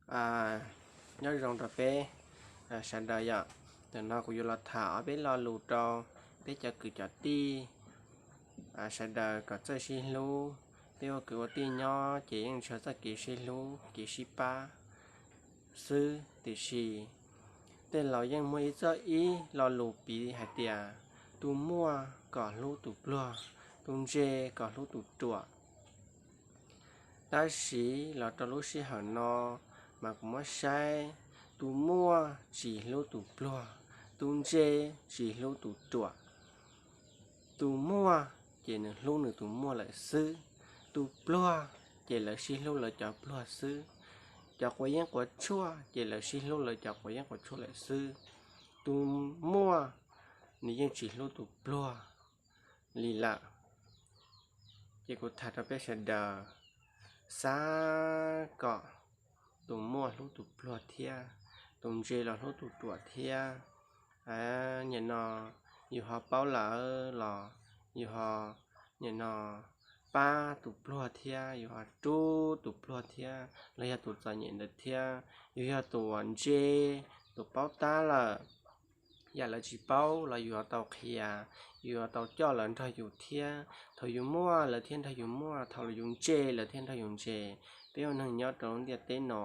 Nyob zoo rau peb sawv daws yom. Tam no kuv yuav los tham ob peb lo lus rau peb cov kwv cov tij sawv daws kom txawj sib hlub. Peb ua kwv ua tij nyob ces yeej ntshaw txoj kev sib hlub kev sib pab xwb, tiam sis tej laus yeej muaj ib txoj ib lo lus piv hais tias tus muaj kom hlub tus pluag, tus ntse kom hlub tus ruam. Tab sis los rau lub sij hawm no mas kuv muab saib, tus muaj tsis hlub tus pluag, tus ntse tsis hlub tus ruam. Tus muaj ces nws hlub nws tus muaj lawm xwb, tus pluag ces lawv sib hlub lawv cov pluag xwb, cov quav yeeb quav tshuaj ces lawv sib hlub lawv cov quav yeeb quav tshuaj lawm xwb. Tus muaj nws yeej tsis hlub tus pluag li lawm. Ces kuv tham rau peb sawv daws, xav kom tus muaj hlub tus pluag thiab, tus ntse los hlub tus ruam thiab. Nim no yus ho paub lawm los yus ho nim no pab tus pluag thiab, yus ho rub tus pluag thiab los yog tus txom nyem ntawd thiab. Yus yog tus uas ntse, tus paub tab lawm, yam lawv tsis paub los yus yuav tau qhia, yus yuav tau coj lawv nrog yus thiab. Thaum yus muaj lawv thiaj nrog yus muaj, thaum yus ntse lawv thiaj nrog yus ntse. Peb ua neeg nyob rau lub ntiaj teb no,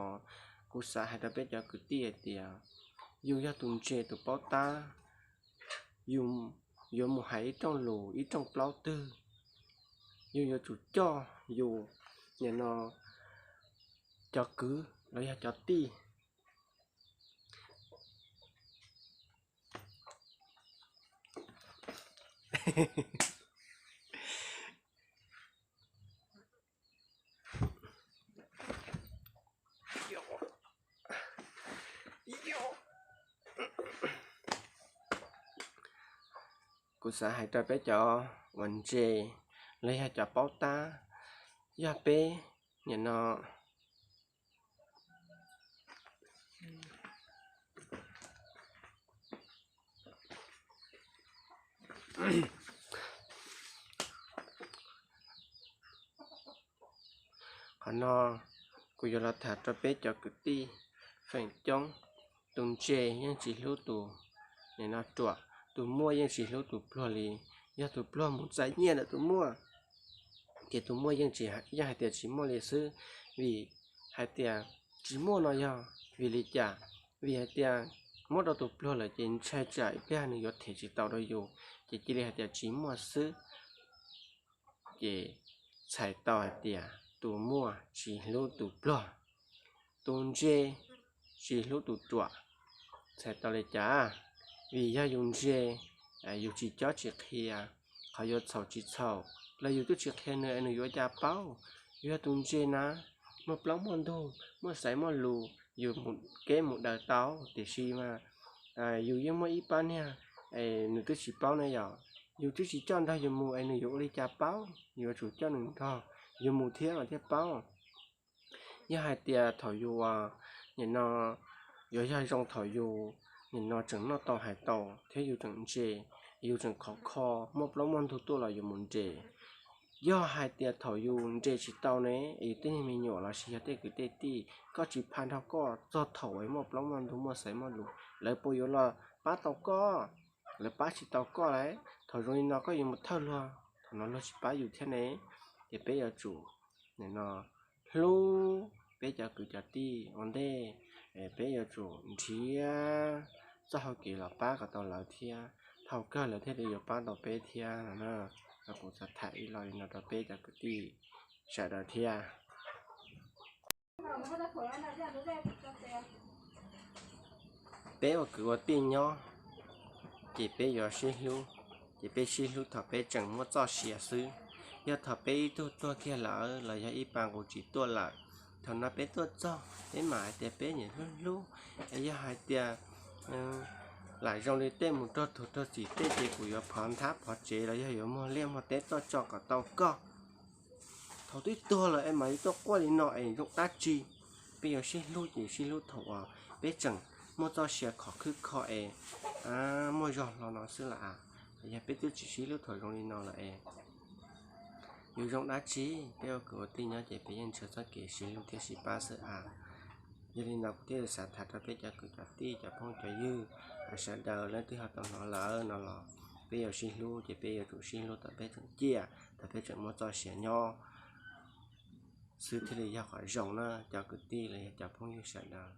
kuv xav hais rau peb cov kwv tij hais tias yus yog tus ntse tus paub tab, yus yuav mus hais ib rooj lus ib rooj plaub twg, yus yuav tsum coj yus nim no cov kwv los yog cov tij. Kuv xav hais rau peb cov uas ntse los yog cov paub tab, yog peb nim no Qhov no kuv yuav los tham rau peb cov kwv tij feem coob, tus ntse yeej tsis hlub tus nim no ruam, tus muaj yeej tsis hlub tus pluag li. Yog tus pluag mus txais nyiaj ntawm tus muaj, ces tus muaj yeej tsis, yeej hais tias tsis muaj li xwb. Vim hais tias tsis muaj no yog vim li cas? Vim hais tias muab rau tus pluag lawm ces ntshai tsam ib pliag nws yuav them tsis tau rau yus, ces cia li hais tias tsis muaj xwb. Ces txhais tau hais tias tus muaj tsis hlub tus pluag, tus ntse tsis hlub tus ruam. Txhais tau li cas? Vim yog yus ntse, yus tsis cob tsis qhia, qhov yuav txhaum tsis txhaum los yus twb tsis qhia nws es nws yuav ua cas paub? Yus yog tus ntse na, muaj plaub muaj ntug, muaj xaiv muaj lus, yus mus keb mus daws tau, tiam sis mas yus yeej muaj ib pab niag, nws twb tsis paub ne yom, yus twb tsis coj nrog yus mus es nws yuav ua li cas paub? Yus yuav tsum coj nws nrog yus mus thiab mas thiaj paub. Yog hais tias thaum yus nim no, yuav yog zoo thaum yus nim no tseem noj tau hais tau thiab yus tseem ntse, yus tseem khov kho, muaj plaub muaj ntug tuaj los yus mus nres. Yog hais tias thaum yus nres tsis tau ne, es yus tej niag me nyuam los sis yog tej kwv tej tij, koj tsis pha nrog koj txog thaum es muaj plaub muaj ntug muaj xaiv muaj lus, lawv puas yuav los pab tau koj? Lawv pab tsis tau koj lauj. Thaum zoo li no koj yuav mus thawj luag, thaum no luag tsis pab yus thiab ne. Ces peb yuav tsum nim no hlub peb cov kwv cov tij ua ntej, peb yuav tsum nrhiav txoj hau kev los pab kom tau lawv thiab, thaum kawg lawv thiaj li yuav pab tau peb thiab no na. Kuv xav tham ib lo li no rau peb cov kwv tij sawv daws thiab. Peb ua kwv ua tij nyob, ces peb yuav sib hlub, ces peb sib hlub thaum peb tseem muaj txoj sia xwb. Yog thaum peb ib tug tuag kiag lawm los yog ib pa nqus tsis tuaj lawm, thaum no peb tuaj txog peb mam hais tias peb nyiam hlub hlub. Es yog hais tias lam zoo li tej mus rog tug rog txim tej ces kuv yuav phov nthab phov tsev los yog yuav muag liaj muag teb tuaj tso kom tau koj. Thaum twb tuag lawm es mam li tuaj quaj li no es zoo dab tsi? Peb yuav sib hlub ces sib hlub thaum uas peb tseem muaj txoj sia khov khwb kho es muaj zog hlo no xwb las as. Yog peb twb tsis sib hlub thaum zoo li no lawm es yuav zoo dab tsi? Peb ua kwv ua tij nyob ces peb yeej ntshaw txoj kev sib hlub thiab sib pab xwb as. Yog li no kuv thiaj li xav tham rau peb cov kwv cov tij cov phooj cov ywg sawv daws, leej twg ho tau hnov lawm no los peb yuav sib hlub ces peb yuav tsum sib hlub thaum peb tseem ciaj, thaum peb tseem muaj txoj sia nyob xwb thiaj li yog qhov zoo na cov kwv tij los yog cov phooj ywg sawv daws.